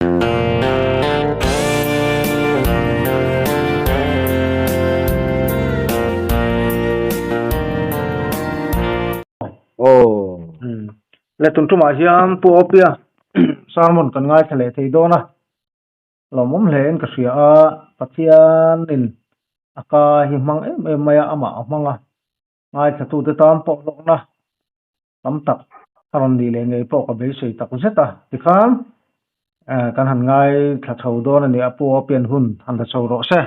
Aw. Le tun tumah hian Pu Opia sermon kan ngaithla leh thei dawn a, lawmawm hle in ka hria a, Pathianin a ka hi hmang em em mai a, amah a hmang a, ngaithlatute tan pawh hlawkna tam tak a rawn nih leh ngei pawh ka beisei tak zet a, tikhan kan han ngaithla chho dawn a ni a, Pu Opian hun han la chho rawh se.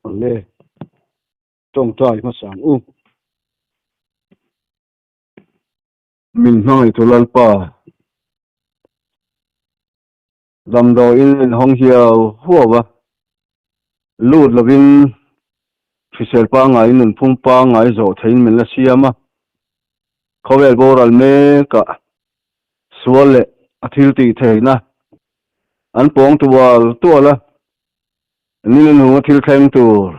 Awle, tawngtai hmasa ang u. Min hmangaihtu Lalpa, damdawiin min hawng hiau huau a, lut lovin hrisel pangaiin nunphung pangngai zawh theiin min la siam a, khawvel boral mekah sual leh a thil tih theihna an pawng tual tual a, ni nunhunga thil thleng tur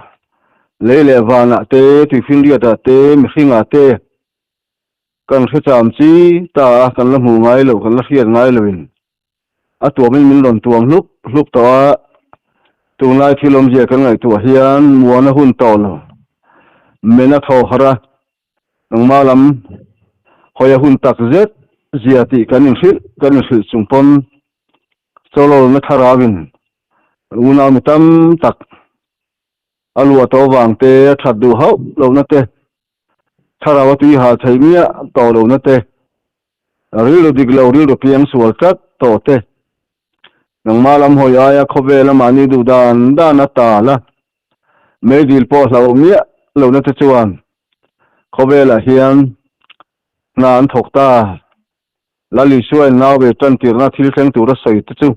lei leh vanah te, tuifinriatah te, mihringah te kan hre cham chi ta a, kan la hmuh ngai loh, kan la hriat ngai loin a tuamin min rawn tuam hlup hlup tawh a, tunlai thil awmzia kan ngaihtuah hian muana hun tawh lo, men a thaw harh a, nangmah lam hawi a hun tak zet zia tih kan inhrilh kan inhrilh chung pawn chawlawlna thlarauin kan unau mi tam tak a luah tawh avang te, a that duh hauh lohna te, thlarau a tui hal thei miah tawh lohna te, rilru dik lo rilru piang sual tlat tawh te, nangmah lam hawi aia khawvel a mahni duh dan dan a tal a, meidil pawh hlauh miah lohna te chuan khawvelah hian hna an thawk ta. Lal Isua in nau ve tan tirhna thil thleng tura sawi te chu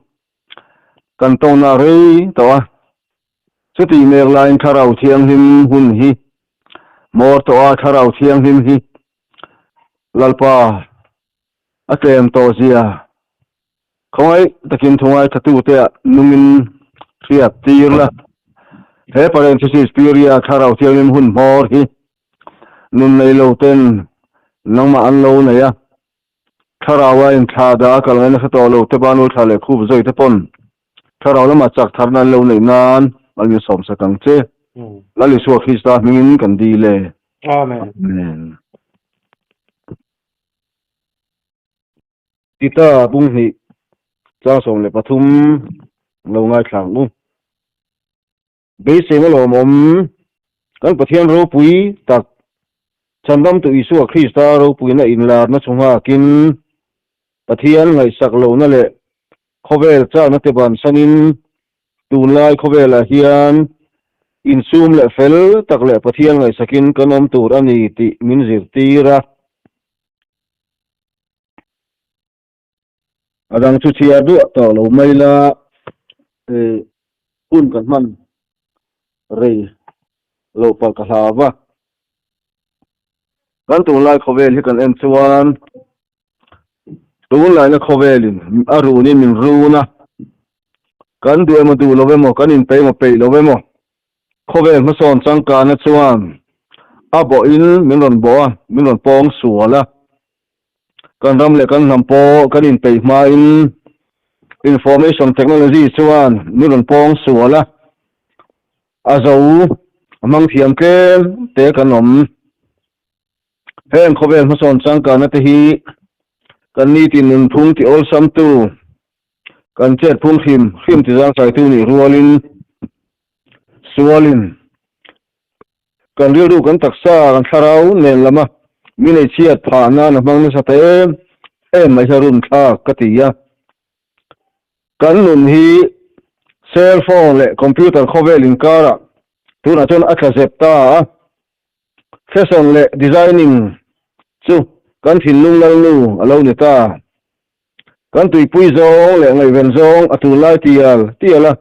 kan tawngna rei tawh a, chutih mek laiin Thlarau Thianghlim hun hi hmawr tawh a, Thlarau Thianghlim hi Lalpa a tlem tawh zia khawngaih takin thungai thatute ah nungin hriat tir la. He parenthesis period Thlarau Thianghlim hun hmawr hi nun nei lo ten nangmah an lo nei a, Thlarau a inthla dah a kal ngaina hre tawh lo te banul thla leh khup zawi te pawn Thlarau lamah chak tharna an lo neih nan an min sawmsak ang che. Lal Isua Krista hmingin kan dil e. Amen. Amen. Tita bung hnih chang 13 lo ngaithla ang u. Beiseina lawmawm, kan Pathian ropui tak, Chhandamtu Isua Krista ropuina inlarna chu nghakin, Pathian ngaihsak lohna leh khawvel chakna te bansanin tunlai khawvelah hian insum leh fel tak leh Pathian ngaihsakin kan awm tur a ni tih min zirtir a. A dang chu chhiar duah tawh lo mai la, hun kan hman rei lo palh ka hlau a. Kan tunlai khawvel hi kan en chuan tunlaina khawvelin a runin min run a, kan duh emaw duh lo emaw, kan inpeih emaw peih lo emaw, khawvel hmasawn changkana chuan a bawhin min rawn bawh a, min rawn pawng sual a. Kan ram leh kan hnam pawh kan inpeih hmain information technology chuan min rawn pawng sual a, a zo a hmang thiam tlem te kan awm. Heng khawvel hmasawn changkanna te hi kan nitin nunphung ti awlsamtu, kan chetphung hrim hrim ti zangkaitu nih rualin sualin Kan rilru, kan taksa, kan thlarau nen lama mi nei chhiat phah nan a hmang nasa ta em em mai hi a run thlak ka ti a. Kan nun hi cell phone leh computer khawvel inkarah tunah chuan a tla zep ta a. Fashion leh designing chu kan thinlung lalnu a lo ni ta. Kan tuipui zawng leh ngaihven zawng a tunlai tial tial a.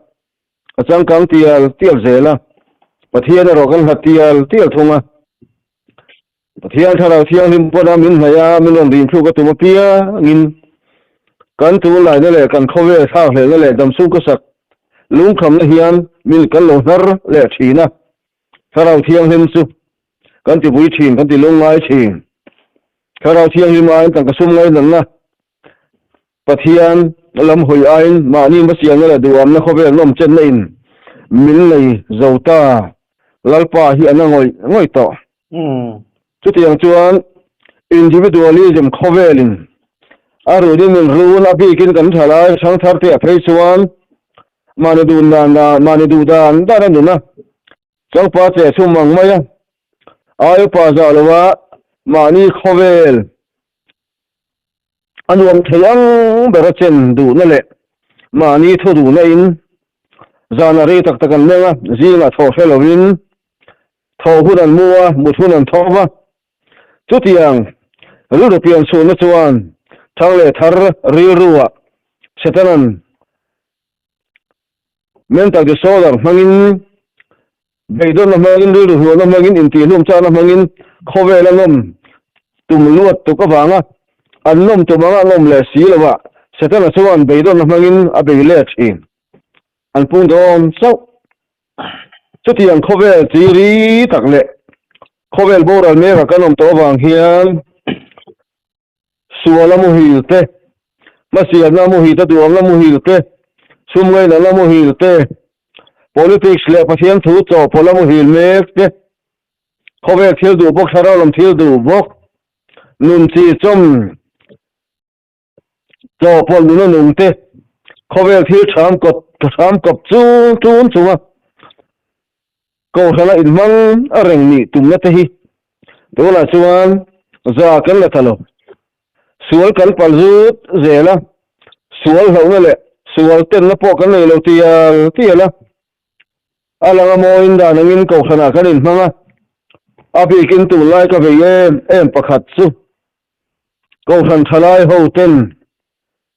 A changkang tial tial zel a, Pathian erawh kan hlat tial tial thung a. Pathian Thlarau Thianghlim pawna min hnaih a, min rawn rinchhuk a tum apiangin kan tunlaina leh kan khawvel thlakhlelhna leh damchhung ka sak lungkhamna hian min kan lo hnar leh thin a. Thlarau Thianghlim chu kan ti vui thin, kan ti lungngai thin. Thlarau Thianghlim aiin tangka sum ngainatna. Pathian lam hawi aiin mahni hmasialna leh duhamna khawvel nawm chenna in min nei zo ta. Lalpa hi a na ngawih ngawih tawh. Chutiang chuan individualism khawvelin a runin min run a bikin kan thalai hrangthar te a phei chuan mahni duh dan dan mahni duh dan dan a nun a, changpa che chhum ang mai a, ai upa zah lova mahni khawvel A nuam thei ang ber a chen duhna leh mahni thu duhna in zan a rei tak tak an meng a, zingah thawh hre lovin thawh hun an mu a, mut hun an tho va. Chutiang rilru pian chhuahna chuan thang leh thar rilruah Setanan Mental disorder hmangin, beidawnna hmangin, rilru hnualna hmangin, intihhlum chakna hmangin khawvel a nawm tum luat tuk avanga an nawm tum anga an awm leh si lo a, Setana chuan beidawnna hmangin a bei leh thin. An pung dawn chauh. Chutiang khawvel chi ri tak leh khawvel boral mekah kan awm tawh avang hian Sual a muhil te, hmasialna a muhil te, duamna muhil te, sum ngainatna muhil te, politics leh Pathian thu chawhpawlh a muhil mek te, khawvel thil duh bawk, thlarau lam thil duh bawk, nun chi chawm chawhpawlh nun a nung te, khawvel thil ṭham kawp ṭham kawp chung ṭun chunga Kohhrana inhmang a reng nih tumna te hi tunah chuan za kan la ta lo. Sual kan pal zut zel a, sual hlauhna leh sual tenna pawh kan nei lo tial tial a. A lang a mawiin dan angin kohhranah kan inhmang a, a bikin tunlai ka vei em em pakhat chu kohhran thalai ho ten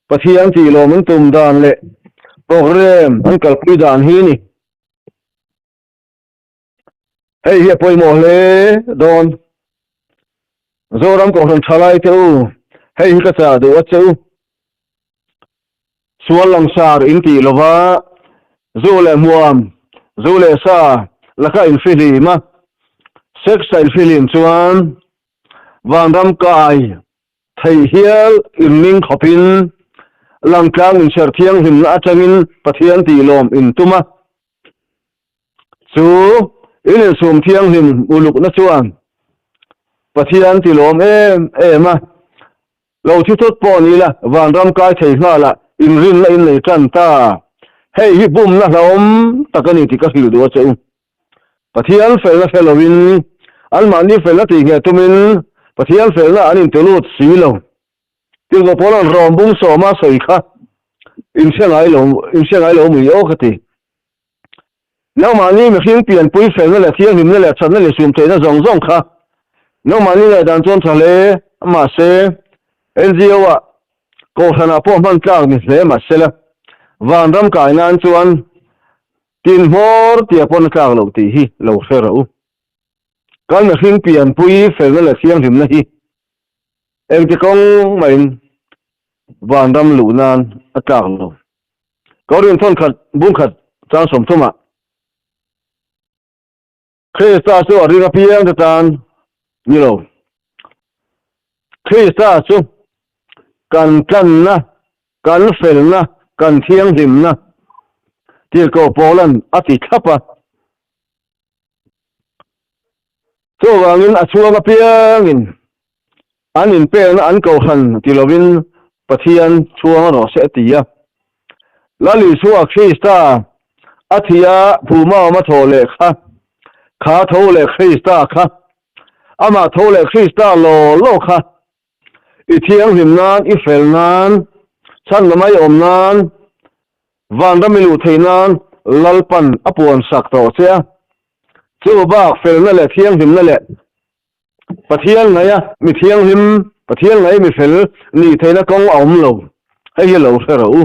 Pathian tih lawm an tum dan leh programme an kalpui dan hi ni. Hei hi a pawimawh hle dawn. Zoram Kohhran thalai te u, hei hi ka chah duh a che u. Sual langsar in tih lova zu leh hmuam, zu leh sa laka infihlim a, sex a infihlim chuan vanram kai Theih hial inning khawpin langtlang inserh thianghlimna atangin Pathian tihlawm in tum a. Chu in insum thianghlim ulukna chuan Pathian tilawm em em a. Lo thi thut pawh ni la, vanram kai thei nghalah inrinna in nei tan ta. Hei hi bumna hlauhawm tak a ni tih ka hrilh duh a che u. Pathian felna hre lovin, anmahni felna tih ngheh tumin Pathian felna an intulut si lo. Tirhkoh Paula'n Rom bung sawma sawi kha inhre ngai lo, inhre ngai lo mui aw ka ti. Nangmahni mihring pianpui felna leh thianghlimna leh thatna leh sumtheihna zawng zawng kha nangmahni ngaihdan chuan tha hle mahse NGO-ah kohhranah pawh hman tlak ni hle mahsela vanram kai nan chuan Tin hmawr tia pawn a tlak loh tih hi lo hre rawh u. Kan mihring pianpui felna leh thianghlimna hi engti kawng mahin vanram luh nan a tlak lo. Korin thawnkhat bungkhat chang 30 ah Krista chu a ring apiang te tan ni lo. Krista chu kan tlanna, kan felna, kan thianghlimna Tirhkoh Paula'n a ti thlap a. Chuvangin a chhuang apiangin an inpelna an kohhran ti lovin Pathian chhuang rawh se a ti a. Lal Isua Krista a thih a phuma awm a thaw leh kha, kha tho leh Krista kha, amah tho leh Krista law law kha i thianghlim nan, i fel nan, chhan lamah i awm nan, vanram i luh theih nan Lalpan a puan sak tawh che a. Chu bak felna leh thianghlimna leh Pathian ngaia mi thianghlim, Pathian ngaia mi fel nih theihna kawng a awm lo. Hei hi lo hre rawh u.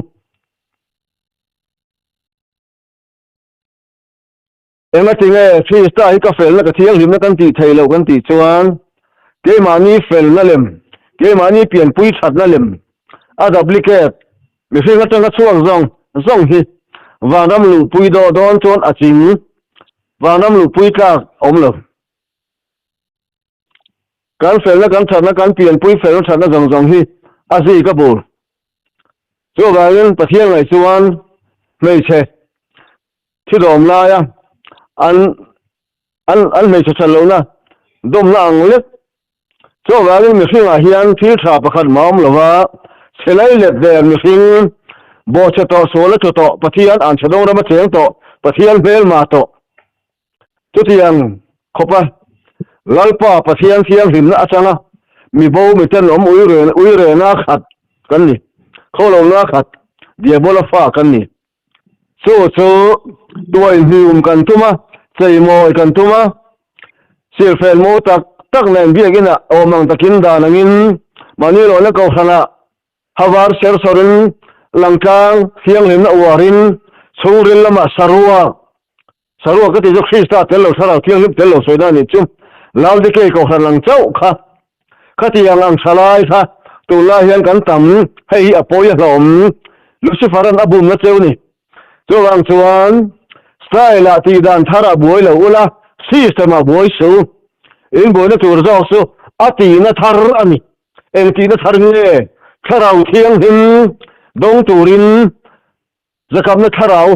Engatinge Krista hi ka felna, ka thianghlimna kan tih theih loh kan tih chuan keimahni felna lem, keimahni pianpui thatna lem, a duplicate, mihring atanga chhuak zawng zawng hi vanram luhpui dawh dawn chuan a ching, vanram luhpui tlak a awm lo. Kan felna, kan thatna, kan pianpui felna thatna zawng zawng hi a zik a bur. Chuvangin Pathian ngaih chuan hmeichhe thidawm laia an an an hmeichhe that lohna dawmna ang lek Chuvangin mihringah hian thil tha pakhat mah awm lova, chhe lai let vel mihring, bawhchhe tawh, sual a tlu tawh, Pathian an chhe dawng rama cheng tawh, Pathian hmelma tawh. Chutiang khawpa Lalpa Pathian thianghlimna atanga mi bo mi tenawm ui rena khat kan ni, khawlona khat Diabola fa kan ni. Chu chu tuai hnium kan tum a, cheimawi kan tum a, silfen mawi tak tak nen biakinah awm ang takin dan angin mahni lohna kohhranah havar ser sawrin langtlang thianghlimna uarin chhungril lamah saruak Saruak ka tih chu Krista tel lo thlarau thianghlim tel lo sawina a nih chu. Laodikei kohhran lang chauh kha khatiang ang tha lai kha tunlai hian kan tam, hei hi a pawi a hlawm. Lucifer-a'n a bumna cheu ni. Chuvang chuan style-ah tih dan tharah buai lo ula, system-ah buai su. In buaina tur zawk chu a tihna thar a ni. Eng tihna thar nge? Thlarau thianghlim dawng turin Zakapna thlarau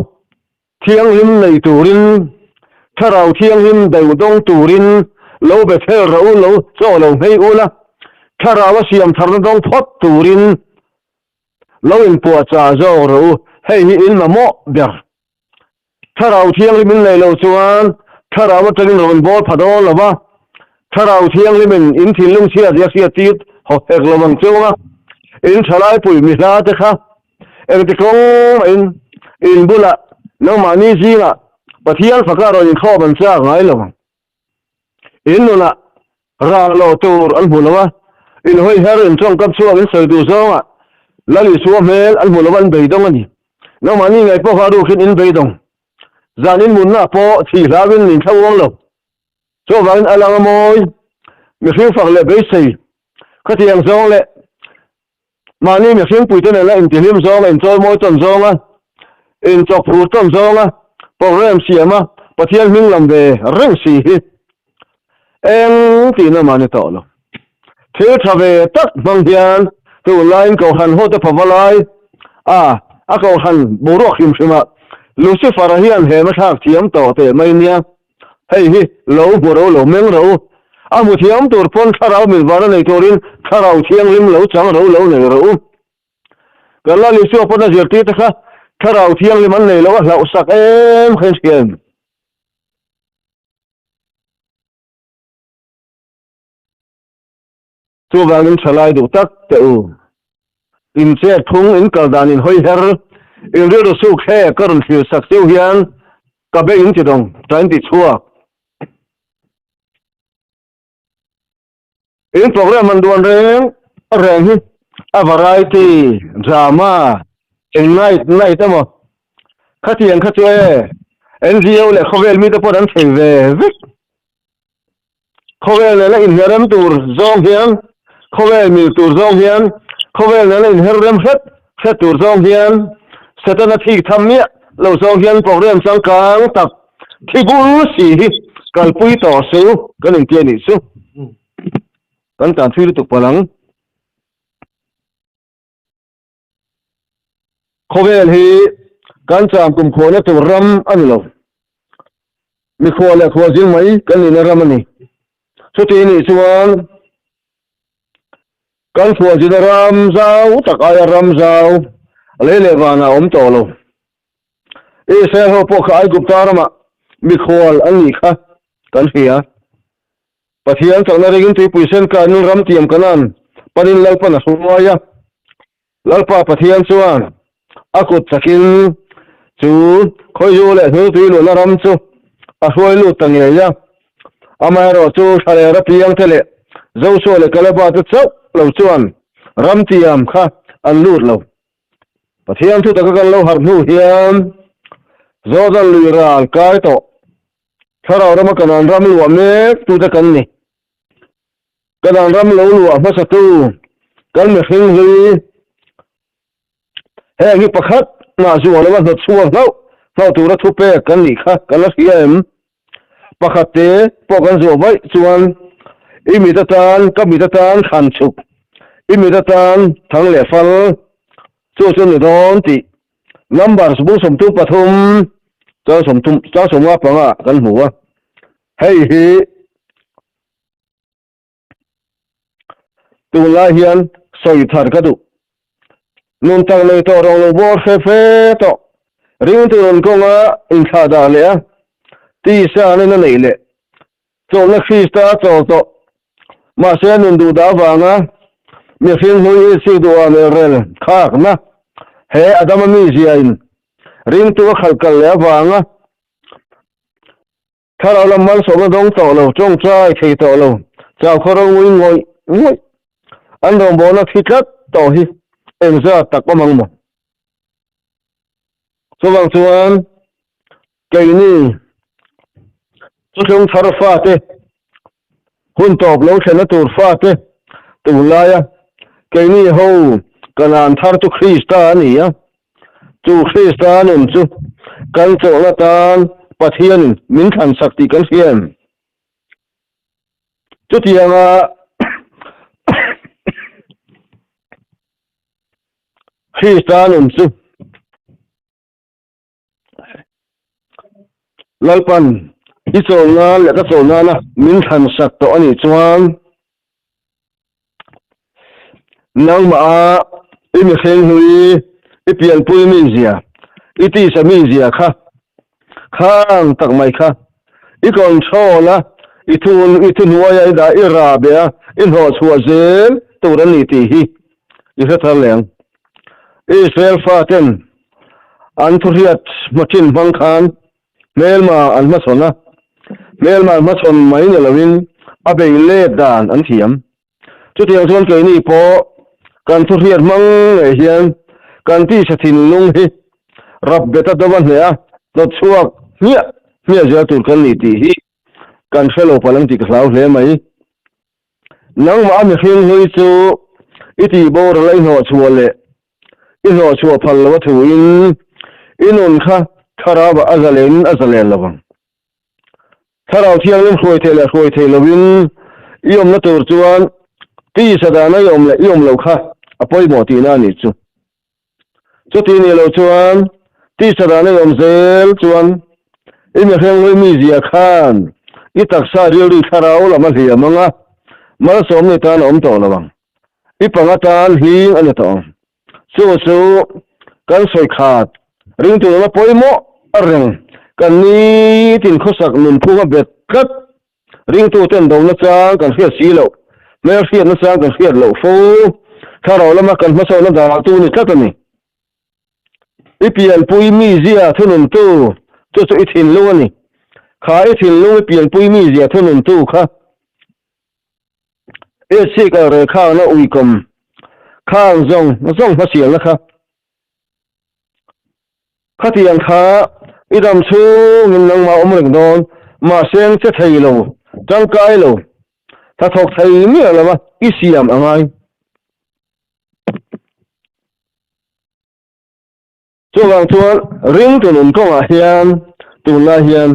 thianghlim nei turin, thlarau thianghlim deuh dawng turin lo be fel rawh u, lo chaw lo hmei u la, thlarau a siam tharna dawng phawt turin lo inpuahchah zawk rawh u, hei hi in mamawh ber. Thlarau thianghlim in nei lo chuan thlarau atangin rawn bawl pha dawn lo va, thlarau thianghlimin in thinlung chhiat hi a hriat tir haw hek lo ang chunga in thalaipui mi hla te kha Engti kawng mahin in bulah nangmahni zingah Pathian faka rawn inkhawm an chak ngai lo ang. In nunah rah loh tur an hmu lo a, in hawi her, in tawngkam chhuak, in sawi duh zawngah Lal Isua hmel an hmu lo a, an beidawng a ni. Nangmahni ngaih pawh kha a rukin in beidawng. Zan in munna pawh thih hlauin in thla uang lo. Chuvangin a lang a mawi, mihring fak leh beisei khatiang zawng leh Mahni mihringpuite nena intihlim zawnga, inchawimawi tawn zawnga, inchawkphur tawn zawnga program siama Pathian hming lam ve reng si hi eng tihna mah ni tawh lo. Thil tha ve tak hmang hian tunlaiin Kohhran hote phava lai a, a Kohhran boruak hrim hrimah Lucifer-a hian hema thlak thiam tawh teh mai nia. Hei hi lo hmu ro lo meng ro. A hmu thiam tur pawn thlarau mit vana nei turin thlarau thianghlim lo chang ro lo nei ro. Kan Lal Isua pawn a zirtir te kha thlarau thianghlim an nei lo a hlauh sak em kha in hriat. Chuvangin thalai duh tak teh u. In chet phung, in kal dan, in hawi her, in rilru suk he ka rawn thlir sak cheu hian ka be in ti dawng, ta in ti chhuak. In program an duan reng reng hi a variety, drama, eng night night emaw khatiang kha chu e NGO leh khawvel mite pawh an thei ve vek. Khawvel nena inherrem tur zawng hian, khawvel mil tur zawng hian, khawvel nena inherrem hret hret tur zawng hian, Setana thik tham miah lo zawng hian program changkang tak thi bul si hi kalpui tawh su kan intia nih chu. Kan tan thui lutuk palh ang. Khawvel hi kan cham kum khuahna tur ram a ni lo. Mikhua leh khualzing mai kan nihna ram a ni. Chuti nih chuan kan khualzina ram zau tak aia ram zau lei leh vanah a awm tawh lo. Israel ho pawh kha Aigupta ramah mikhual an nih kha kan hria. Pathian chakna ringin tuipui sen kanin ram tiam Kanan panin Lalpan a hruai a. Lalpa Pathian chuan a kut chakin chu khawizu leh hnutui luhna ram chu a hruai lut ta ngei a. Amaherawhchu Thlalera piangte leh Joshua leh Kaleba te chauh lo chuan ram tiam kha an lut lo. Pathian thu taka kan lo harh hnu hian Jordan lui ral kai tawh Thlarau rama Kanaan ram luah mek tute kan ni. Kanaan ram lo luah hmasatu kan mihring hlui heng hi pakhat mah zuah lova hnawt chhuak hlauh hlauh tura thupek kan nih kha kan la hria em? Pakhat te pawh kan zuah vaih chuan i mit atan ka mit atan thlan chhuk, i mit atan thang leh fal. Chu chu ni dawn tih Numbers bung 33 chang 30 chang 55 ah kan hmu a. Hei hi tunlai hian sawi thar ka duh. Nun tak nei tawh rawng lo bawr fe fe tawh. Ringtu nun kawnga inthlah dah leh a, tisa nena neih leh Chawlhna Krista a chawl tawh. Mahse nun duh dah avanga mihring hlui insik duha melrel khakna he Adama miziain ringtu a khalh kal leh avanga thlarau lam malsawmna dawng tawh lo, tawngtai thei tawh lo, chau khaw ro ngui ngawih ngawih an rawngbawlna thi tlat tawh hi engzat tak awm ang maw? Chuvang chuan keini chuthlung thar fate, hun tawp lo thlenna tur fate tunlaia keini ho Kanaan thar chu Krista a ni a, chu Krista nun chu kan chawlhna tan Pathianin min thlansak tih kan hria em? Chutianga Krista nun chu Lalpan i chawl nan leh ka chawl nana min thlan sak tawh a nih chuan nangmah a i mihring hlui i pianpui mizia i tisa mizia kha khang tak mai kha i control a i thu i thuhnuaia i dah i rah beh a i hnawhchhuah zel tur a ni tih hi i hre thar leh ang. Israel faten an thuhriat hmachin hmang khan hmelma an hmachhawn a, hmelma an hmachhawn mai ni loin a bei let dan an thiam. Chutiang chuan keini pawh kan thuhriat hmang ngei hian kan tisa thinlung hi rap bet a dova hneh a hnawt chhuak hmiah hmiah zel tur kan ni tih hi kan hre lo palh ang tih ka hlau hle mai. Nangmah a mihring hlui chu i tih boral a i hnawhchhuah leh i hnawhchhuah phal lo a thuin i nun kha thlarau ah a zalen a zalen lo ang. Thlarau thianghlim hruai thei leh hruai thei lovin i awmna tur chuan tisa dana i awm leh i awm loh kha a pawimawh tihna a nih chu. Chuti nih loh chuan tisa dana i awm zel chuan i mihring hlui mizia khan i taksa rilru thlarau lam a hliam ang a, malsawmni tan a awm tawh lo ang. I panga tan hling a ni tawh ang. Chu chu kan sawi khat ringtu nuna pawimawh a reng kan nitin khawsak nunphung a bet tlat. Ringtuten do nachang kan hriat si loh, hmel hriat nachang kan hriat loh fo, thlarau lama kan hmasawnna daltu ni tlat a ni. I pianpui mizia thununtu chu chu i thinlung a ni. Kha i thinlung i pianpui mizia thununtu kha HC kal rel khangna uikawm khang zawng zawng hmasialna kha. Khatiang kha i dam chhungin nangmah awm reng dawn, mahse ang che thei lo, tangkai lo, hnathawk thei miah lova i siam a ngai. Chuvang chuan ringtu nun kawngah hian tunlai hian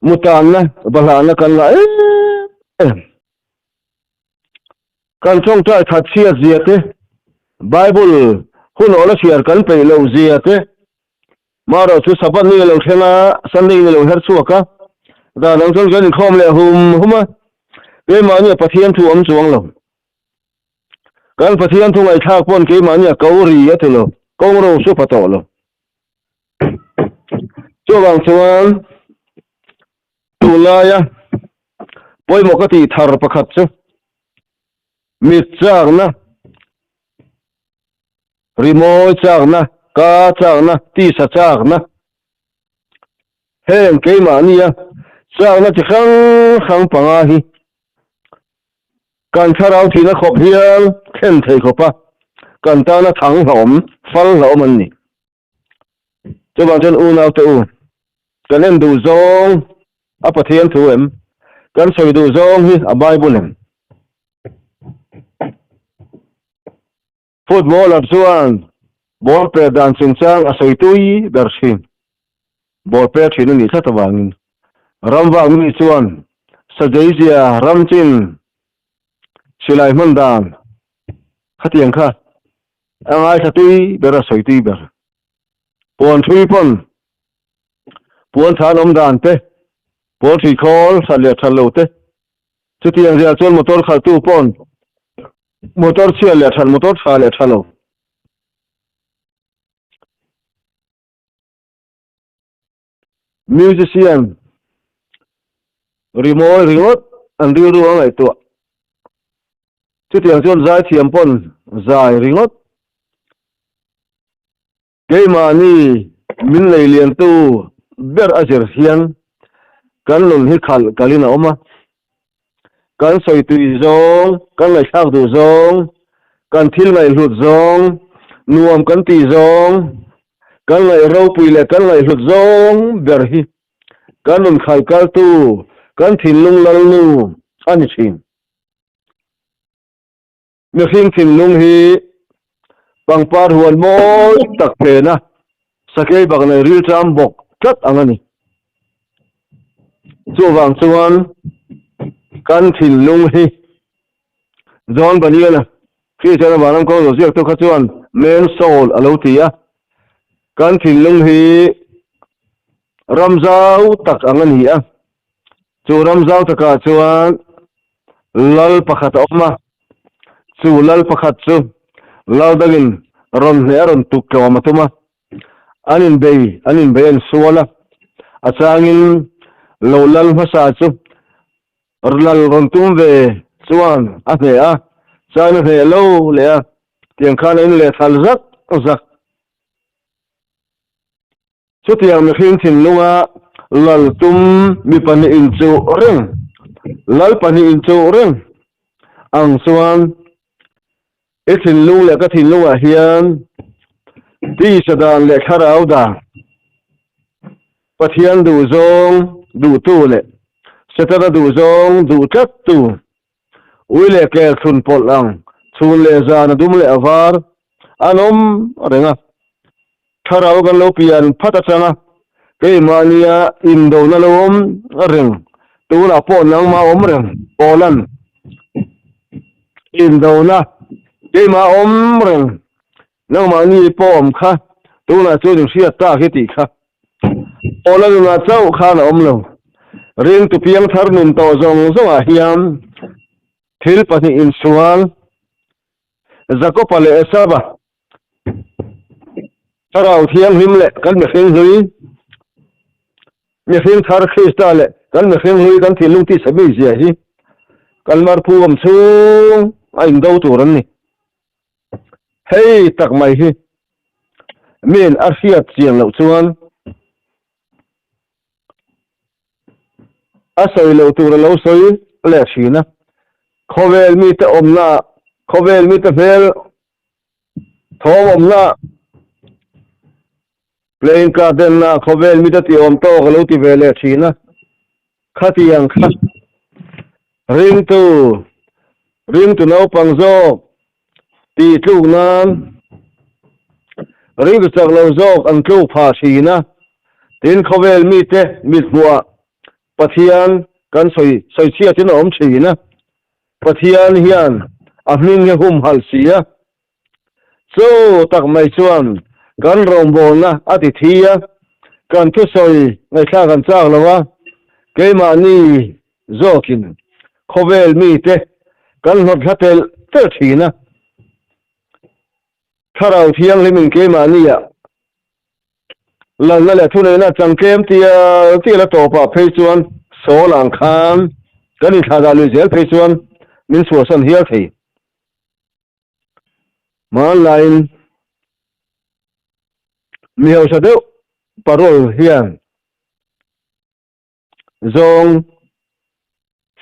mutanna bahlahna kan la em em. Kan tawngtai that chhiat zia te, Bible hun awla chhiar kan peih loh zia te, marawh chu Sabbath ni a lo thleng a, Sunday in a lo her chhuak a, dan ang chuan kan inkhawm leh hum hum a, keimahnia Pathian thu awm chuang lo. Kan Pathian thu ngaihthlak pawn keimahnia ko ri a ti lo, kawngro su pha tawh lo. Chuvang chuan tunlaia pawimawh ka tih thar pakhat chu mit chakna, rimawi chakna, ka chakna, tisa chakna, heng keimahnia chakna chi hrang hrang panga hi Kan thlarau thihna khawp hial thlen thei khawpa kan tana thang hlauhawm, fal hlauhawm an ni. Chuvang chuan unaute u, kan en duh zawng a Pathian thu em? Kan sawi duh zawng hi a Bible em? Footballer chuan ball per dan chungchang a sawi tui ber thin. Ball per thin a nih tlat avangin ramvak mi chuan sajeizia ram chin silai hman dan khatiang kha. A ngaithla tui ber a sawi tui ber. Puan ṭhui pawn puan than awm dan te, puan ṭhui khawl that leh that lo te, chutiang ziah chuan motor khalhtu pawn motor chhia leh that motor tha leh tha lo. Musician rimawi ringawt an rilru a ngaihtuah. Chutiang chuan zaithiam pawn zai ringawt. Keimahni min lei liantu ber a zir hian kan nun hi khalh kalin a awm a. Kan sawi tui zawng, kan ngaihthlak duh zawng, kan thil ngaihhlut zawng, nuam kan tih zawng, kan ngaih ropui leh kan ngaihhlut zawng ber hi kan nun khalh kaltu, kan thinlung lalnu a ni thin. Mihring thinlung hi pangpar huan mawi tak phena sakei bak nei rilṭam bawk tlat ang a ni. Chuvang chuan kan thinlung hi John Bunyan-a Kristian a vanram kawng lo ziaktu kha chuan man soul a lo ti a. Kan thinlung hi ram zau tak ang a ni a. Chu ram zau takah chuan lal pakhat a awm a, chu lal pakhat chu lal dangin rawn hneh a rawn tuk tlawm a tum a, an inbei an inbei a insual a, a changin lo lal hmasa chu lal rawn tum ve chuan a hneh a, changin a hneh lo leh a, tiang khan a inlehthal zak zak. Chutiang mihring thinlunga lal tum mi pahnih inchuh reng, lal pahnih inchuh reng ang chuan i thinlung leh ka thinlungah hian tisa dan leh thlarau dan, Pathian duhzawng duhtu leh Setana duhzawng duh tlattu, ui leh kel thlun pawlh ang chhun leh zan a dum leh a var an awm reng a. Thlarau kan lo pian phat atanga keimahnia indona lo awm reng, tunah pawh nangmah awm reng Paula'n indona keimah awm reng, nangmahni pawh awm kha tunah chuan in hriat tak hi tih kha Paula nunah chauh khan a awm lo. Ringtu piangthar nun tawh zawng zawngah hian thil pahnih insual Jakoba leh Esava Thlarau Thianghlim leh kan mihring hlui, mihring thar Krista leh kan mihring hlui kan thinlung tisa mi zia hi kan marphu awm chhung a indo tur an ni. Hei tak mai hi min a hriat chian loh chuan a sawi loh tur a lo sawi leh thin a, khawvel mite awmna, khawvel mite hmel Thawm awmna playing card enna khawvel mite tih awm tawk a lo ti ve leh thin a, khatiang kha ringtu ringtu naupang zawk tih tluk nan ringtu chak lo zawk an tluk phah thin a, tin khawvel mite mithmuhah Pathian kan sawi sawi chhiatin a awm thin a. Pathian hian a hming hi humhalh si a, chu tak mai chuan kan rawngbawlna a ti thi a, kan thusawi ngaihthlak an chak lo a, keimahni zawkin khawvel mite kan hlawt hla telh telh thin a, Thlarau Thianghlimin keimahnia Lalna leh thuneihna changtlem tial tial a tawpah phei chuan sawl ang khan kan inthlahdah lui zel phei chuan min chhuahsan hial thei. Hmanlaiin mi hausa deuh parole hian Zawng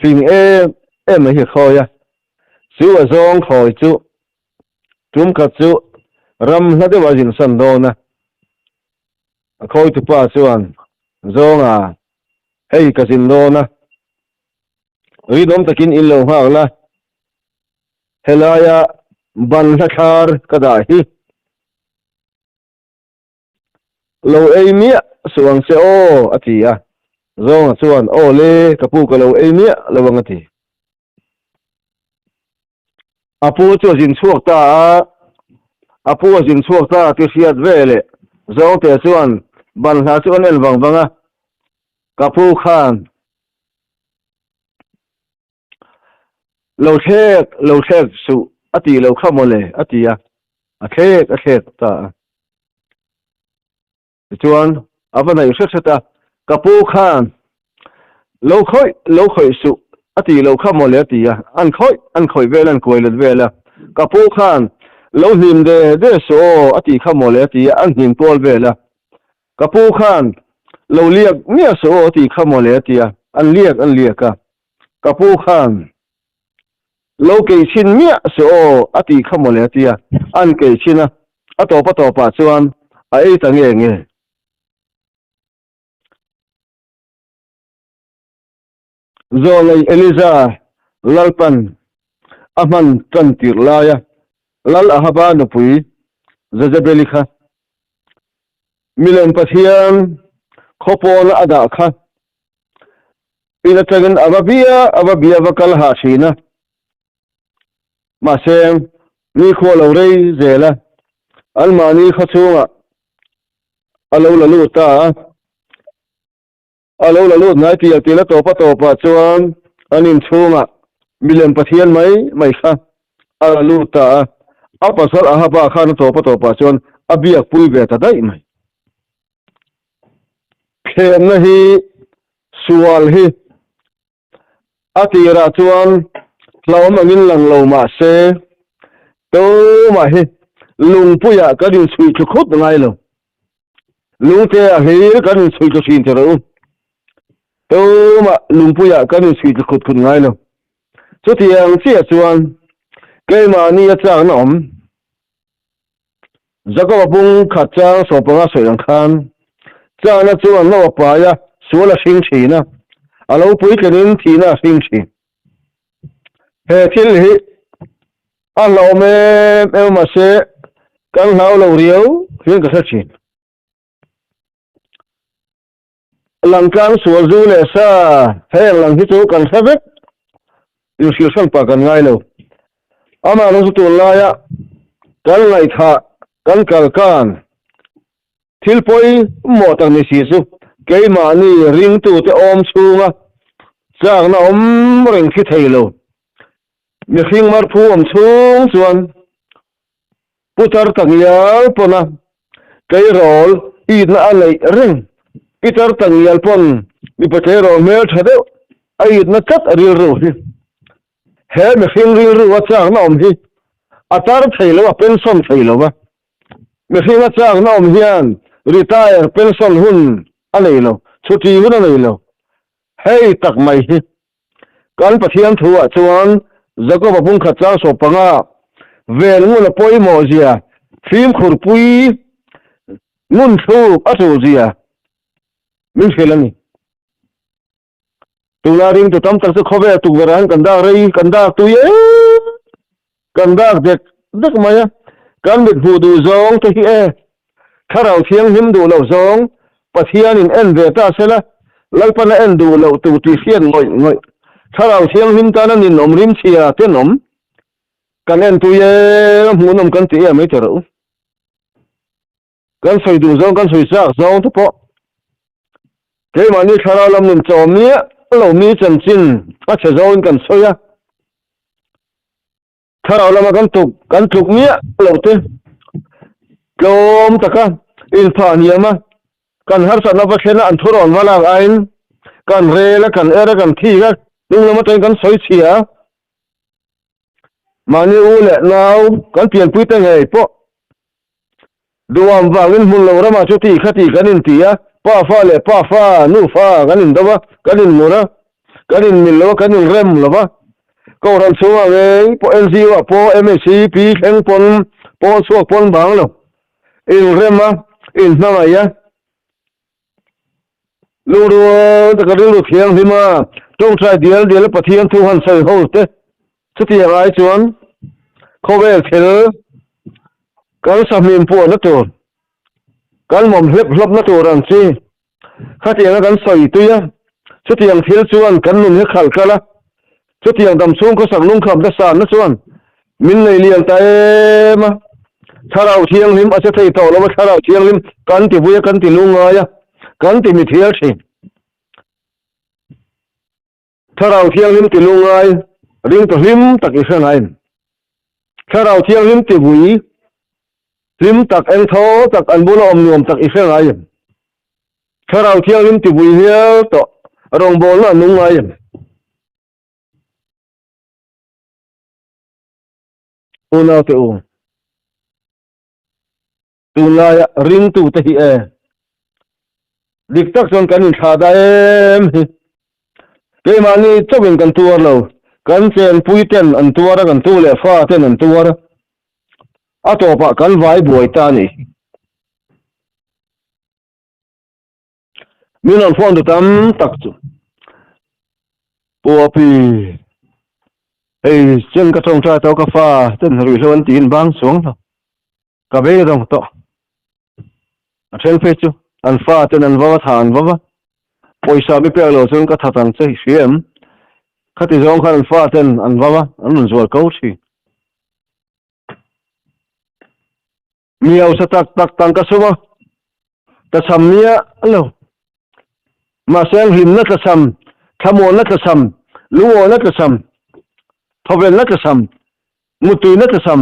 fing em em mai hi a khawi a, chu a zawng khawi chu tum khat chu ram hla deuh a zinsan dawn a, a khawi tupa chuan Zawnga hei ka zin dawn a, rinawm takin in lo nghak la, helaia ban hla thlar ka dah hi. Lo ei miah suh ang che aw, a ti a. Zawnga chuan, Aw le, ka pu ka lo ei miah lo ang a ti. A pu chu a zin chhuak ta a, A pu a zin chhuak ta tih hriat ve leh Zawngte chuan banhla chu an en vang vang a, Ka pu khan lo thlek lo thlek suh a tih loh kha mawle a ti a, a thlek a thlek ta a. Tichuan, a va hnaih hret hret a, Ka pu khan lo khawih lo khawih suh a tih loh kha mawle a ti a, an khawih an khawih vel an kuai let vel a, Ka pu khan lo hnim de de suh aw a tih kha mawle a ti a, an hnim kual vel a, Ka pu khan lo liak miah suh aw a tih kha mawle a ti a, an liak an liak a, Ka pu khan Lo kei chhin miah se aw a tih kha mawle a tia, an kei chhin a, a tawp a tawpah chuan a ei ta nge nge. Zawlei Eliza Lalpan a hman tan tirh laia Lal Ahaba nupui Jezebeli kha milem Pathian khaw pawna a dah kha In atangin a va bia a va bia va kal hah thin a, mahse nikhua lo rei zel a, anmahni khaw chhungah a lo la lut ta a, a lo la lut ngai tial tial a tawp a tawpah chuan an inchhungah milem Pathian mai mai kha a la lut ta a, a pasal Ahaba khan a tawp a tawpah chuan a biakpui ve ta daih mai. Thlemna hi sual hi a tirah chuan hlauhawm angin lang lo mah se tumah hi lungpuiah kan inchhuih thlu khut ngai lo. Lungte ah hlir kan inchhuih thlu thin teh rawh u. Tumah lungpuiah kan inchhuih thlu khut khut ngai lo. Chutiang chiah chuan keimahni a chakna awm. Jakob-a pung khat chang sawpanga sawi ang khan chana chuan no a pai a, sual a hring thin a, a lo puitlinin thihna a hring thin. He thil hi a hlauhawm em em a mahse kan hlau lo riau hian ka hre thin. Langtlang sual zu leh sa heng lang hi chu kan hre vek, inhrilh hran pah kan ngai lo. Amah rawng chu tunlaia kan ngaihthah kan kalkan thil pawimawh tak ni si chu keimahni ringtute awm chhunga chakna awm reng thi thei lo. Mihring marphu awm chhung chuan Putar Tangial pawna tleirawl itna a neih reng. Pitar Tangial pawn mipa tleirawl hmel tha deuh a itna tlat a rilru hi. He mihring rilru a chakna awm hi a tar thei lo a, pension thei lo va. Mihring a chakna awm hian retire, pension hun a nei lo, chhuti hun a nei lo. Hei tak mai hi Kan Pathian thuah chuan Jakoba pumkhat chang sawp panga vel ngun a pawimawh zia, fimkhur pui ngun thluk a tul zia min hrilh a ni. Tuna ringtu tam tak chu khawvel tukverh ah hian kan dak rei, kan dak tui em, kan dak dek dek mai a, kan mit hmuh duh zawng te hi e, Thlarau Thianghlim duh loh zawng Pathianin en ve ta sela, Lalpan a en duh loh tur tih hriat ngawih ngawih. Thlarau Thianghlim tana ninawm rimchhia tenawm kan en tui e, hmuhnawm kan ti em mai ta rawh u. Kan sawi duh zawng kan sawi chak zawng te pawh keimahni thlarau lam nun chawm miah lo mi chanchin a chhe zawngin kan sawi a. Thlarau lama kan tuk kan tluk miah lo te tlawm taka inphah hniam a, kan harsatna va thlen a an thurawn va lak aiin kan rel a, kan er a, kan thik a, hnung lam atangin kan sawi chhia a. Mahni u leh nau kan pianpui te ngei pawh Duham vangin hmun lo ramah chu ti kha ti kan inti a, pa fa leh pa fa, nu fa kan indo va, kan inmur a, kan inmil lo a, kan inrem lo va. Kohhran chhungah ngei pawh NGO ah pawh MHCP thleng pawn pawn chhuak pawn bang lo, inrem a, inhmangaih a, Lungrual taka rilru thianghlim a, tawngtai dial dial a Pathian thu han sawi ho te chutiang ai chuan khawvel thil kan sahmim puahna tur, kan mawm hlep hlawpna tur ang chi khatianga kan sawi tui a, chutiang thil chuan kan nun hi khalh kal a, chutiang damchhung khawsak lungkham te sanna chuan min nei lian ta em a. Thlarau Thianghlim a che thei tawh lo a, Thlarau Thianghlim kan ti vui a, kan ti lungngai a, kan ti mithial thin. Thlarau Thianghlim ti lungngai ringtu hlim tak i hre ngai em? Thlarau Thianghlim ti vui hlim tak, engthaw tak, an bula awm nuam tak i hre ngai em? Thlarau Thianghlim ti vui hial tawh rawngbawlna a nung ngai em? Unaute u, tunlaia ringtute hi e, dik tak chuan kan inthlah da em hi. Keimahni chauhin kan tuar lo, kan chenpui ten an tuar a, kan tu leh fa ten an tuar a, a tawpah kan vai buai ta a ni. Min rawn phone tu tam tak chu Pu Api hei chen ka tawngtai tawh ka fa ten ruihhlo an tiin bang chuang lo ka bei rawng tawh a then phei chu an fa ten an vava tha an vava pawisa mi pek lo chuan ka that ang che i hria em khati zawng khan an fa ten an vava an rawn zual ko thin. Mi hausa tak tak tangka sum a tlachham miah lo. Mahse an hlimna tlachham, thlamuanna tlachham, lungawhna tlachham, thawvenna tlachham, muttuina tlachham,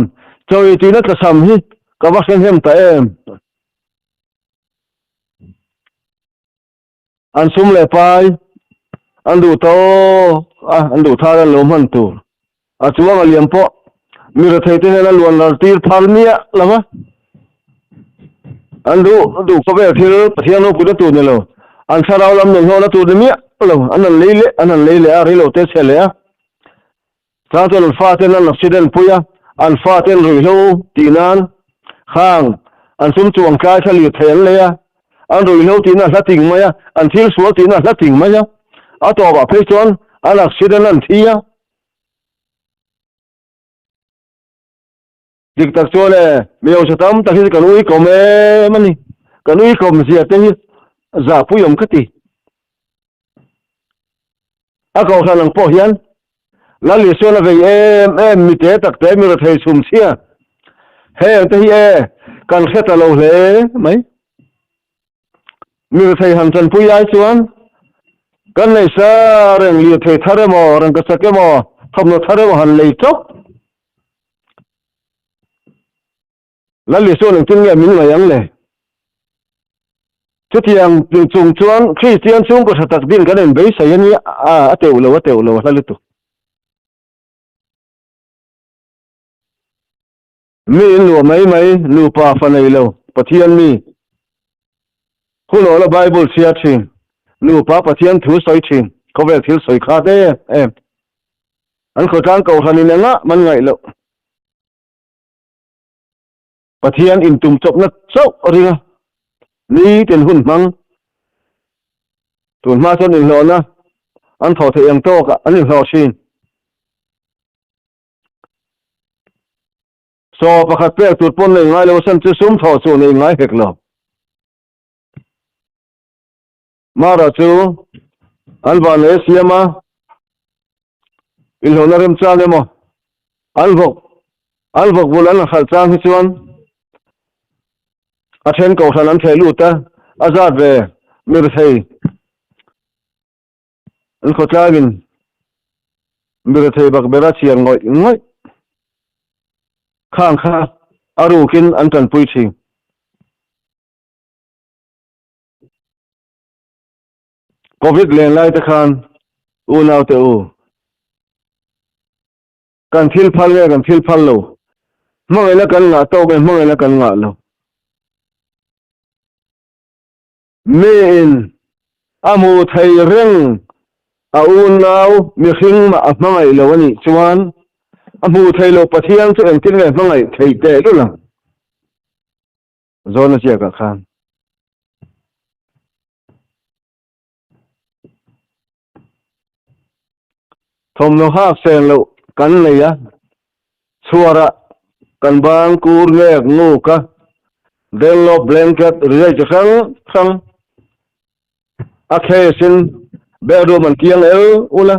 chawituina tlachham hi ka va hre hnem ta em. An sum leh pai an duh tawk a, an duh thar an lo hman tur. A chuang a liam pawh mi rethei te hian a luan ral tir phal miah lo va. An duh duh khawvel thil Pathian ropuina tur ni lo, an thlarau lam nunhlawhna tur ni miah lo, an han lei leh an han lei leh a, reilo te chhe leh a. Chang chuan an faten an accident pui a, an faten ruihhlo tih nan khang an sum chuang tlai kha lirthei an lei a, an ruihhlo tihna a hla ting mai a, an thil sual tihna a hla ting mai a, a tawpah phei chuan an accident an thi a. Dik tak chuan e, mi hausa tam tak hi kan uikawm em a ni, kan uikawm zia te hi zahpui awm ka ti. A kohhran ang pawh hian Lal Isuan a vei em em mi te tak te mi rethei chhum chhia heng te hi e kan hre ta lo hle mai. Mi rethei han chanpui ai chuan kan nei sa reng lirthei thar emaw rangkachak emaw thawmhnaw thar emaw han lei chawp. Lal Isuan engtin nge min ngaih ang le? Chutiang chung chuan Kristian chhungkaw tha tak din kan inbeisei a nia, a teuh lo, a teuh lo, a hla lutuk. Mi in luah mai mai, nupa fa nei lo, Pathian mi. Hunawla Bible chhiar thin, nupa Pathian thu sawi thin, khawvel thil sawi khat em em. An khawtlang kohhran in engah man ngaih loh. Pathian intum chawpna chauh a ring a, nitin hun hmang. Tun hma chuan inhlawhna an thawh theih ang tawkah an inhlawh thin. Saw pakhat pek tur pawn nei ngai lo san chu sum thawh chu nei ngai hek lo. Mara chu an van leh siam a, inhlawhna remchang emaw an vawk an vawk bul an hralh chang hi chuan a then kohhran an theh lut a, a zat ve mirthei an khawtlangin mirthei bak bera chhiar ngawih ngawih khang kha a rukin an tanpui thin. Covid len lai te khan unau te u kan thil phal nge kan thil phal lo hmangaihna kan ngah tawk nge hmangaihna kan ngah lo mi in a hmu thei reng a unau mihring mah a hmangaih lo a nih chuan a hmu thei lo Pathian chu engtin nge hmangaih thei teh lul ang. Zawna ziakah khan. Thawmhnaw hak sen loh kan nei a, chhuarah kan bang kur ngek nguk a, Dunlop blanket rizai chi hrang hrang a case in bedroom an kiang el ul a.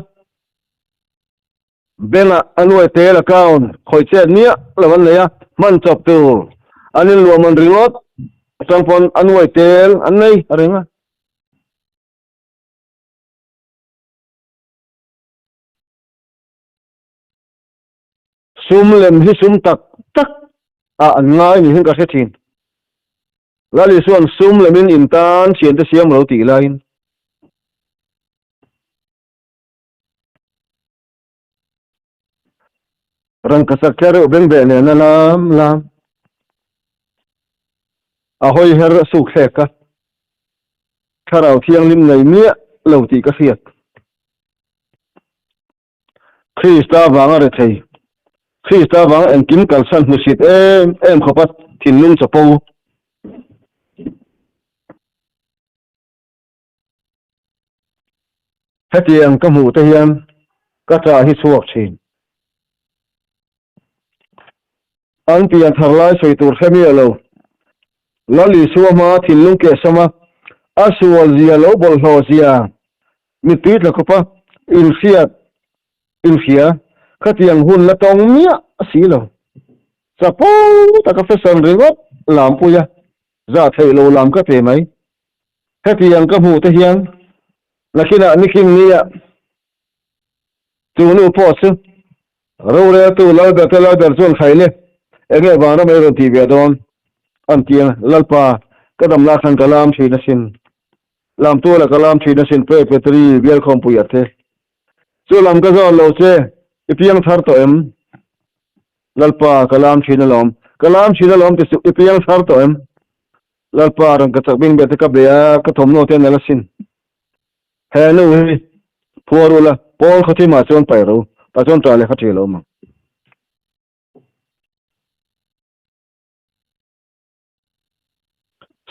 Bank ah a nuai tel account khawih chet miah lo an nei a, hman chawp tur. An inluah man ringawt atang pawn a nuai tel an nei a ring a. Sum lem hi sum tak tak ah an ngai niin ka hre thin. Lal Isua'n sum lemin in tan thiante siam lo tih laiin. Rangkachak tla reuh beng beh nena lam lam a hawi her a suk thlek a, thlarau thianghlim nei miah lo tih ka hriat. Krista vanga rethei, Krista vanga engkim kalsan hmusit em em khawpa thinlung chapo. Hetiang ka hmuh te hian ka ṭah hi chhuak ṭhin. An pian thar lai sawi tur hre miah lo. Lal Isua hmaa thinlung kehsam a, a sual zia lo bawlhhlawh zia mittui tla khawpa inhriat inhria khatiang hun la tawng miah si lo. Chapo taka fashion ringawt lampuia zah theih lo lam ka pe mai. Hetiang ka hmuh te hian nakinah nikin nia chu nu pawh chu roreltu Lalber te Lalber chuan khai le enge vanram ei rawn tih ve dawn an ti a, Lalpa ka dam lah khan ka lam thin asin, lam tualah ka lam thin asin Pe Petri bialkhawmpui a te chu lam ka zawn lo che i piang thar tawh em? Lalpa ka lam thin alawm, ka lam thin alawm ti suh i piang thar tawh em? Lalpa rawn ka chak bing ber te ka be a, ka thawmhnaw te a nalh asin. He nu hi phuar ula, Paul khawthimah chuan paih ro, tah chuan ṭah leh kha ṭhi lo mang.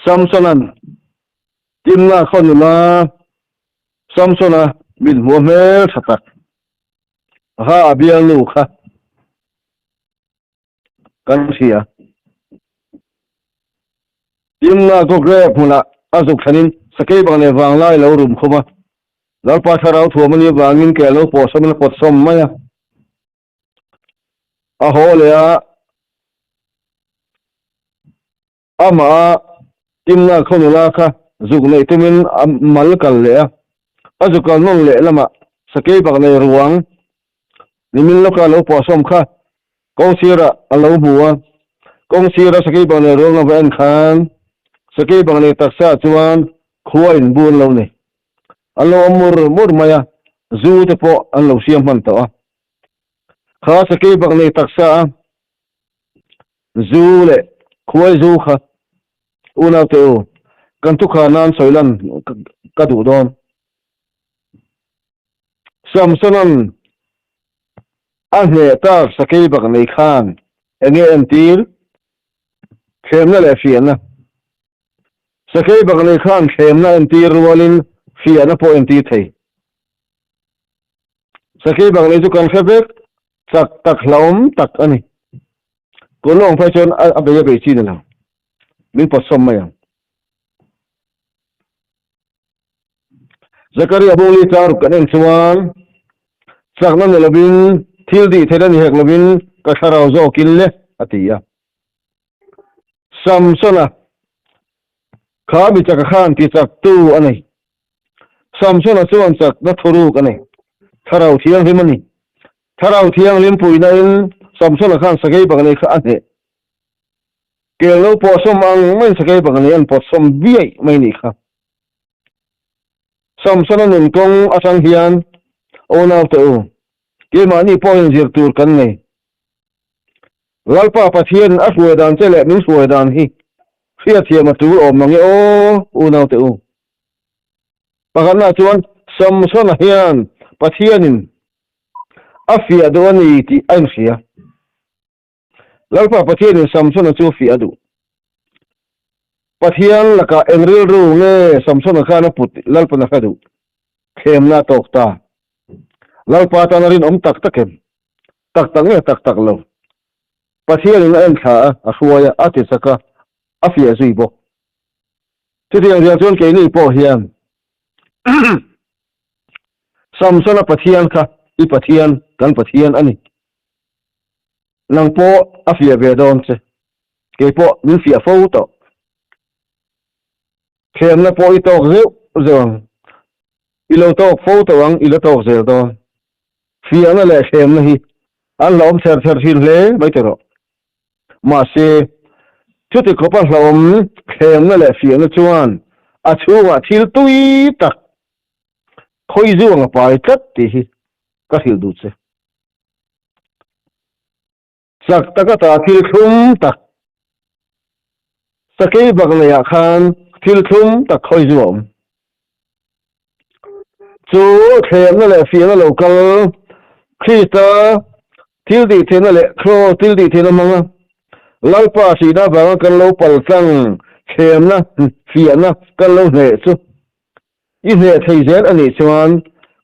Samson-a'n Timna khaw nula Samson-a mit hmuh hmel ṭha tak ha a bialnu kha kan hria. Timna chu grep hmunah a zuk thlenin sakei bang leh vanglai lo rum khum a, Lalpa thlarau thuam a nih avangin ke a lo pawh sawmin a pawt sawm mai a. A haw leh a, amah a Timna khaw nula kha zuk neih tumin a mal kal leh a, a zuk kal nawn leh lamah sakei bak nei ruang nimin lawka lo pawh sawm kha Kawng sirah a lo hmu a, kawng sira sakei bang leh ruang lova en khan sakei bang leh taksa chuan khua in bu an lo nei. An lo awm mur mur mai a, zu te pawh an lo siam hman tawh a. Kha sakei bang leh taksa a zu leh khuai zu kha unaute u, kan thukha nan sawi lan ka duh dawn. Samsona'n a hneh tak sakei bak nei khan eng nge entir? Thlemna leh fiahna. Sakei bak nei khan thlemna entir rualin fiahna pawh entir thei. Sakei bak nei chu kan hre vek, chak tak hlauhawm tak a ni. Kulawng phei chuan a bei a bei chi ni lo. Min pawtsawm mai ang. Zakaria Bawngli tlang ruk kan en chuan chakna ni lovin thil dih theihna ni hek lovin ka thlarau zawkin le a ti a. Samsona kha mi chaka khan ti chaktu a nei. Samsona chuan chakna thuruk a nei. Thlarau thianghlim a ni. Thlarau thianghlim puihna in Samsona khan sakei paknei kha a hneh. Kel lo pawh sawm ang maiin sakei paknei an pawt sawm biaih mai nih kha. Samsona nun kawng atang hian aw naute u, keimahni pawhin zir tur kan nei. Lalpa Pathian a hruai dan che leh min hruai dan hi hriatthiam a tul awm mange aw u naute u. Pakhatna chuan Samsona hian Pathianin a fiah duh a ni tih a inhria. Lalpa Pathianin Samsona chu fiah a duh. Pathian lakah eng rilru nge Samsona khan a put Lalpan a hre duh. Thlemna a tawk ta. Lalpa tan a rinawm tak tak em? Tak tak nge tak tak lo? Pathianin a enthla a, a hruai a, a ti chak a, a fiah zui bawk. Chutiang zia chuan keini pawh hian Samsona Pathian kha i Pathian, kan Pathian a ni. Nang pawh a fiah ve dawn che. Kei pawh min fiah fo tawh. Thlemna pawh i tawk zeuh zeuh ang. I lo tawk fo tawh ang, i la tawk zel dawn. Fiahna leh thlemna hi an hlauhawm ther ther thin hle mai teh rawh. Mahse, chuti khawpa hlauhawm thlemna leh fiahna chuan a chhungah thil tui tak khawi zuang a pai tlat tih hi ka hrilh duh che. Chak taka ta thil thlum tak sakei bak neiah khan thil thlum tak khawi zu a awm. Chu thlemna leh fiahna lo kal Krista thil tih theihna leh Kraws thil tih theihna hmanga Lalpa hrihna avanga kan lo pal tlang thlemna fiahna kan lo hneh chu I hneh thei zel a nih chuan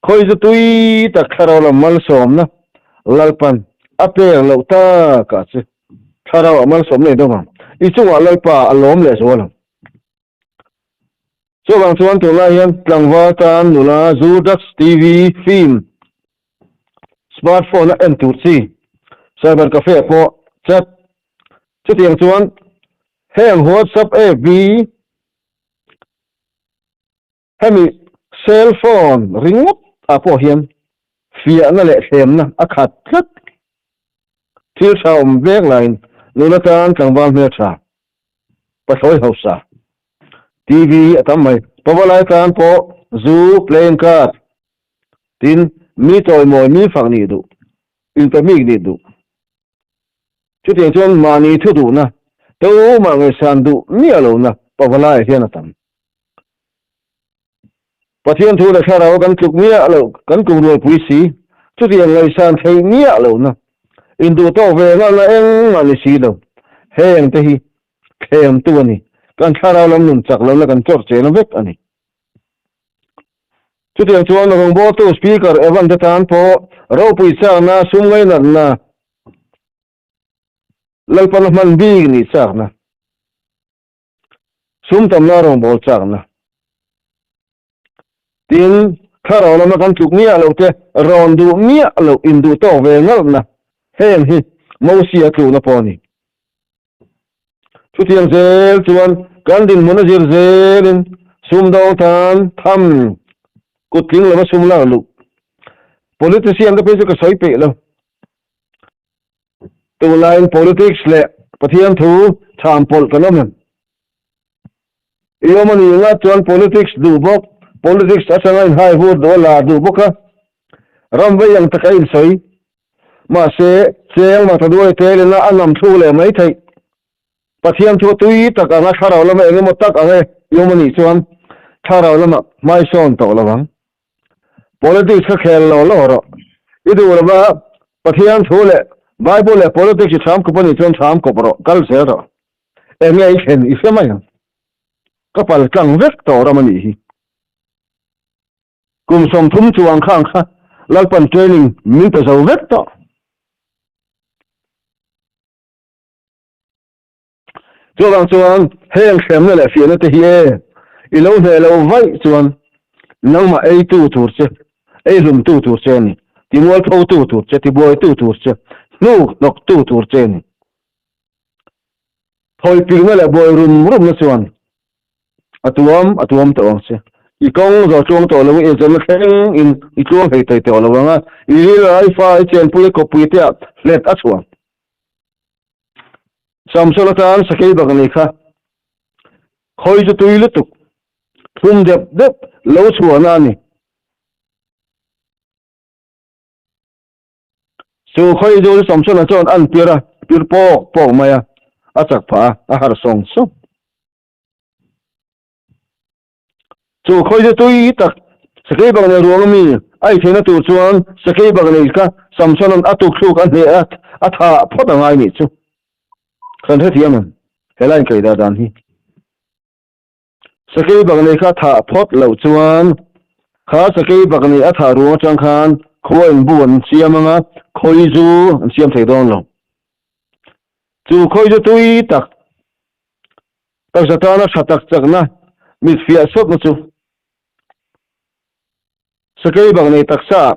khawi zu tui tak thlarau lam malsawmna Lalpan a pek loh takah che thlarau ah malsawm nei deuh ang. I chungah Lalpa a lawm leh zual ang. Chuvang chuan tunlai hian tlangval tan nula zu, drugs, TV, film, smartphone a en tur chi, cyber cafe pawh chat. Chutiang chuan heng WhatsApp, FB, Hemi cell phone ringawt ah pawh hian fiahna leh thlemna a khat tlat. Thil tha awm vek laiin nula tan tlangval hmeltha, pathlawi hausa, TV a tam mai. Pavalai tan pawh zu, playing card, tin mi chawimawi, mi fak nih duh, inpamik nih duh. Chutiang chuan mahni thu duhna, tumah ngaihsan duh miah lohna pavalaiah hian a tam. Pathian thu leh thlarau kan tluk miah loh, kan kum rualpui si, chutiang ngaihsan theih miah lohna, induh tawk ve ngalna engmah ni si lo, heng te hi thlemtu a ni, kan thlarau lam nun chak lohna kan chawrh chehna vek a ni. Chutiang chuan rawngbawltu Speaker Evan te tan pawh ropui chakna, sum ngainatna, Lalpana hman bik nih chakna, sum tamna rawngbâwl chakna, tin, thlarau lama kan tluk miah loh te, rawn duh miah loh, induh tawk ve ngalhna, heng hi Mosia tlukna pawh a ni. Chutiang zel chuan kan dinhmun a zir zelin sumdawng tan tham kut tling lova sum lak luh. Politician te phei chu ka sawi peih lo. Tunlaiin politics leh Pathian thu chham pawlh kan awm em? I awm a nih ngat chuan politics duh bawk, politics atanga inhai vur duh a lar duh bawk a, ram vei ang taka insawi. Mahse, cheng mak ta duai telin a a nam thlu leh mai theih. Pathian chu a tui tak ang a, thlarau lama eng emaw tak ang e i awm a nih chuan thlarau lamah hmaisawn tawh lo ang. Politics kha khel lo lo rawh. I duh lova Pathian thu leh Bible leh politics i thlam kawp a nih chuan thlam kawp rawh, kal zel rawh. Eng nge i thlen i hre mai ang. Ka pal tlang vek tawh ram a nih hi. Kum 30 chuang khang kha Lalpan training min pe zo vek tawh. Chuvang chuan heng hremna leh fiahna te hi e i lo hneh lo vaih chuan nangmah eitu tur che, ei hlumtu tur che a ni, timualphotu tur che, tibuaitu tur che, hnuk hnawktu tur che a ni. Thawipikna leh buai rum rumna chuan A tuam, a tuam tawh ang che. I kawng zawh tluang tawh lo, i zawhna thleng in i tluang hlei thei tawh lo ang a, i rilru, i fa, i chenpui, i kawppui te ah hlet a chhuah. Samson atan sakei bak nei kha khawi chu tui lutuk, thlum dep dep lo chhuahna a ni. Chu khawi chu Samsona chuan an pir a, pir pawk pawk mai a, a chak phah a, a harh sawng sawng. Chu khawi chu tui tak sakei bak nei ruang ami a i theihna tur chuan sakei bak nei kha Samsona'n a tukthluk a hneh a, a thah phawt a ngai nih chu. Kan hrethiam em? He line kai dah dan hi. Sakei bak nei kha thah phawt loh chuan kha sakei bak nei a thah ruang atang khan khua in bu an siam anga khawi zu an siam thei dawn lo. Chu khawi chu tui tak taksa tana tha tak chakna mit fiah sawtna chu sakei bak nei taksa ah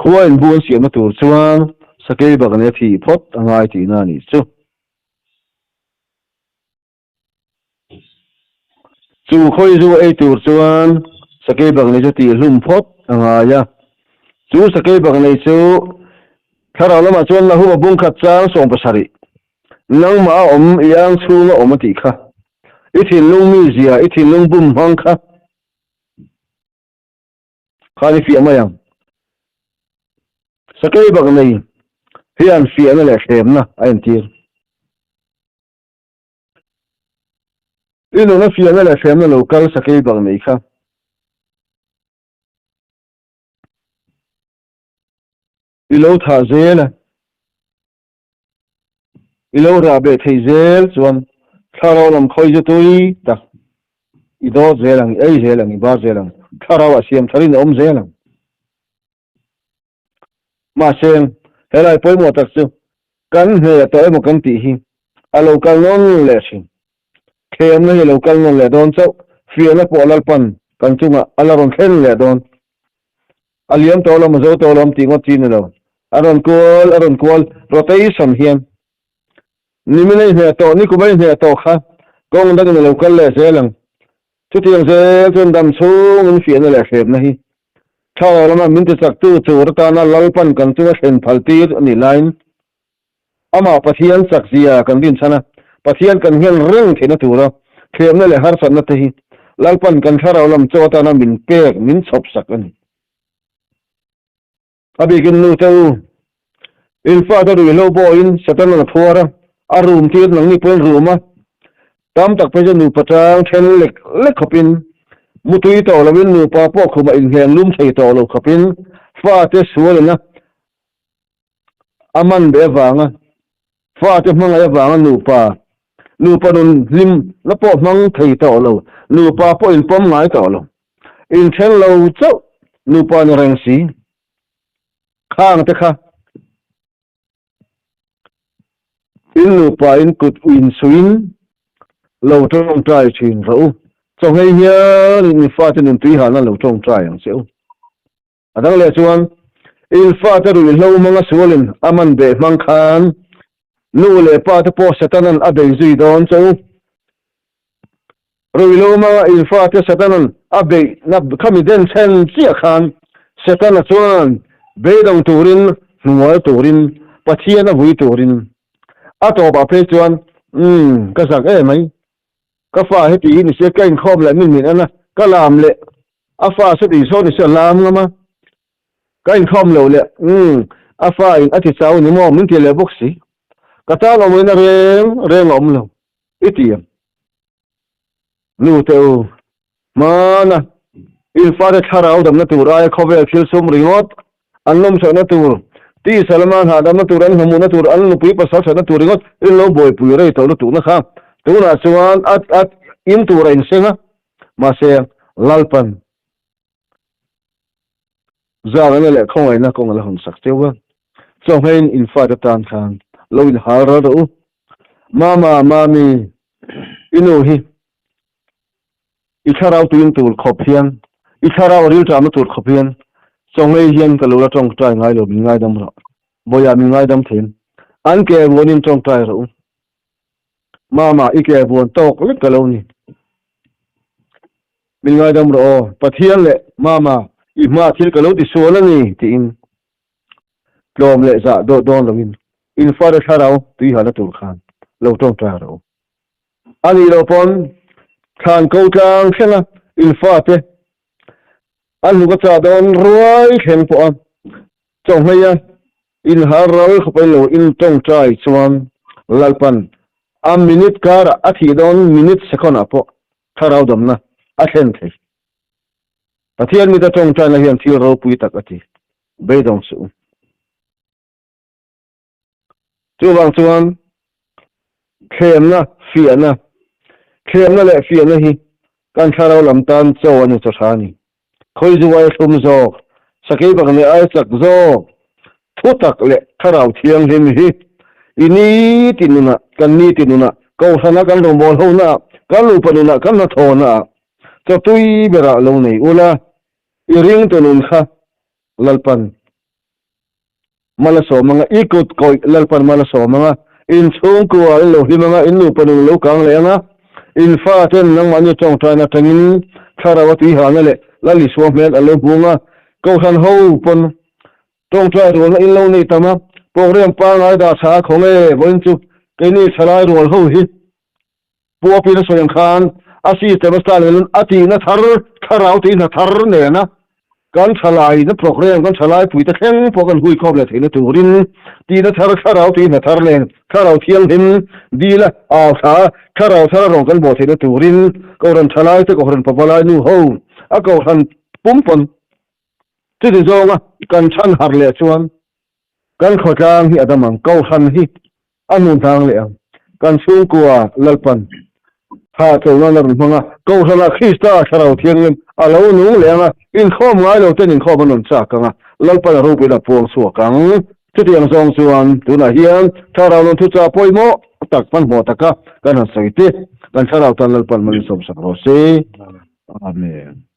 khua in bu an siamna tur chuan sakei bak nei a thih phawt a ngai tihna a nih chu. Chu khawi zu ei tur chuan sakei baknei chu tihhlum phawt a ngai a. Chu sakei baknei chu thlarau lamah chuan Nahuma bung khat chang 70, nangmah a awm, i ang chhung a awm a tih kha. I thinlung mizia, i thinlung bum hmang kha khan i fiah mai ang. Sakei baknei hian fiahna leh hremna a entir. I nuna fiahna leh hremna lo kal sakei bang nei kha. I lo thah zel a, i lo rah beh thei zel chuan thlarau lam khawi chu tui tak i dawt zel ang, i ei zel ang, i bar zel ang, thlarau ah siam tharin a awm zel ang. Mahse, helai pawimawh tak chu kan hneh tawh emaw kan tih hi a lo kal nawn leh thin. Thlemna hi a lo kal nawn leh dawn chauh, fiahna pawh Lalpan kan chungah a la rawn thlen leh dawn. A liam tawh lawm, a zo tawh lawm tih ngawt chi ni lo. A rawn kual, a rawn kual, rotation hian nimin a inhneh tawh, nikum a inhneh tawh kha kawng dangin a lo kal leh zel ang. Chutiang zel chuan dam chhungin fiahna leh hrepna hi thlarau lama min tichaktu tur atana Lalpan kan chunga thlen phal tir a nih laiin amah Pathian chakzia kan rinchhan a, Pathian kan nghen reng theihna tura thlemna leh harsatna te hi Lalpan kan thlarau lam chaw atana min pek, min chhawpsak a ni. A bikin nu te u, in fate ruihhlo pawhin Satan-a'n a phuar a, a rum tir nangni pawhin rum a, tam tak phei chuan nupa tang then lek lek khawpin, mutui tawh loin nupa pawh khumah inheng lum thei tawh lo khawpin fate sualin a a man beh avanga fate hmangaih avanga nupa nupa nun hlim la pawh hmang thei tawh lo, nupa pawh inpawm ngai tawh lo. Inthen lo chauh nupa ni reng si. Khang te kha in nupa in kut insuin lo tawngtai thin rawh u. Chawhmei hianin in fate nun tui hahna lo tawngtai ang che u. A dang leh chuan in fate ruihhlo hmanga sualin a man beh hmang khan nu leh pa te pawh Satanan a bei zui dawn che u. Ruihhlo hmanga in fate Satanan a beihna khami den chhen chiah khan Setana chuan beidawng turin, hnual turin, Pathian a vui turin a tawpah phei chuan, Umm, ka zak emai. Ka fa heti hi nise ka inkhawm leh min min en a, ka lam leh a fa sawti saw nise a lam ngam a, ka inkhawm loh leh umm a fa in a ti chau ni maw min ti leh bawk si. Ka tan awm ina reng reng a awm lo i ti em? Nu te u, hmana in fate thlarau damna tur aia khawvel thil sum ringawt an lawmsakna tur, tisa lama an hahdamna tur, an hlawhmuhna tur, an nupui pasal thatna tur ringawt in lo buaipui rei tawh lutukna kha tunah chuan a a in tur a inseng a, mahse Lalpan zangana leh khawngaihna kawng a la hawn sak cheu a, chawhmeiin in fate tan khan lo inhal ral rawh u. Mama, Mami, i nu hi I thlarau tuin tur khawp hian, i thlarau rilṭamna tur khawp hian chawnghei hian ka lo la ṭawngṭai ngai lo, min ngaidam rawh. Bawiah min ngaidam thein an ke vuanin ṭawngṭai rawh u. Mama, i ke vuan tawk lek ka lo ni. Min ngaidam rawh aw, Pathian leh Mama, i hmaah thil ka lo ti sual a ni, tiin tlawm leh zah dawt dawn loin in fate thlarau tuihalna tur khan lo ṭawngṭai rawh u. A nih loh pawn thlan ko tlang thleng a in fate an hnuk a chah dawn ruai thleng pawh a chawhmei a in har ral khawp a in lo in tawngtai chuan Lalpan a minute karah a thih dawn minute second ah pawh thlarau damna a thlen thei. Pathian mita tawngtaina hian thil ropui tak a ti beidawng suh u. Chuvang chuan thlemna, fiahna, thlemna leh fiahna hi kan thlarau lam tan chaw a ni chaw tha a ni. Khawizu ai thlum zawk, sakei bak leh ai chak zawk, thu tak leh thlarau thianghlim hi i niti nunah, kan niti nunah, kohhrana kan rawngbâwl honaah, kan nupa nunah, kan hnathawhnaah chaw tui berah lo nei ula, i ringtu nun kha Lalpan Mal a sawm anga, i kut kawih Lalpan mal a sawm anga, in chhungkua in lo hlim anga, in nupa nun a lo kang leh anga. In faten nangmahni tawngtaina atangin thlarau a tuihalna leh Lal Isua hmel a lo hmung a, Kohhran ho pawn tawngtai rualna in lo nei tam a, program pangngai dah tha a khaw nge vawiin chu keini thalai rual ho hi Pu Apin a sawi ang khan a system a style velin a tihna thar thlarau tihna thar nena Kan thalaina program kan thalai puite thleng pawh kan huikhawm leh theihna turin tihna thar thlarau tih hna thar nen thlarau thianghlim dil a au thla a thlarau thar a rawn kan bawh theihna turin Kohhran thalai te Kohhran pavalai nu ho a Kohhran pum pawn chuti zawnga kan chhan harh leh chuan kan khawtlang hi a dam ang Kohhran hi A hnu hnang leh ang. Kan chhungkua Lalpan tha cho nan a rawn hmang a, Kohhranah Krista Thlarau Thianghlim a lo nung leh ang a, inkhawm ngai lo ten inkhawm an rawn chak ang a, Lalpan a ropuiin a puang chhuak ang. Chutiang zawng chuan tunah hian Thlarau nun thuchah pawimawh tak hmanhmawh taka kan han sawi te, kan Thlarau tan Lalpan mal in sawmsak rawh se. Amen.